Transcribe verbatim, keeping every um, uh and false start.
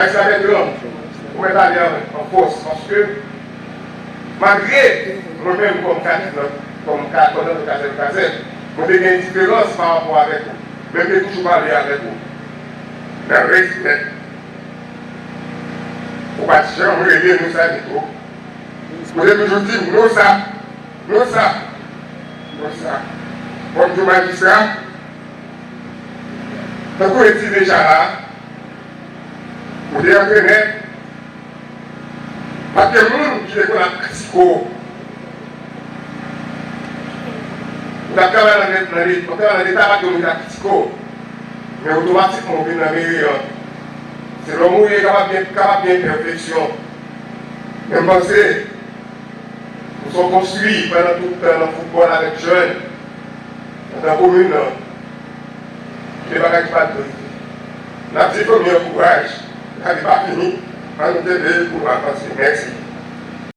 Sa fè gran, pou mwen pale an, an fòs, paske malgre mwen menm kòm Kazèk, kòm ka, kòdonatè Kazèk, Kazèk, mwen te gen diferans pa rapò avèk ou, men m te toujou pale avèk ou nan respè. Ou pa t janm rele nou sa ditou. Ou te toujou di m, "Non sa, non sa, non sa." Bon, m di w, majistra, tankou yo di deja la, ou te antrenè, pa t gen moun ki te konn ap kritike w. Ou t ap travay nan, nan, nan, ou t ap travay nan Leta, pa t gen moun ki t ap kritike w. Men otomatikman, ou vin nan meri an. Se lòm ou ye, kapab gen, kapab gen enpèfeksyon. Men m panse, nou sot konstwi pandan tout tan nan foutbòl avèk jèn, nan komin nan, gen bagay ki pa t dwe rive. N ap di fanmi an kouraj, lavi pa fini, ann kenbe pou nou avanse. Mèsi.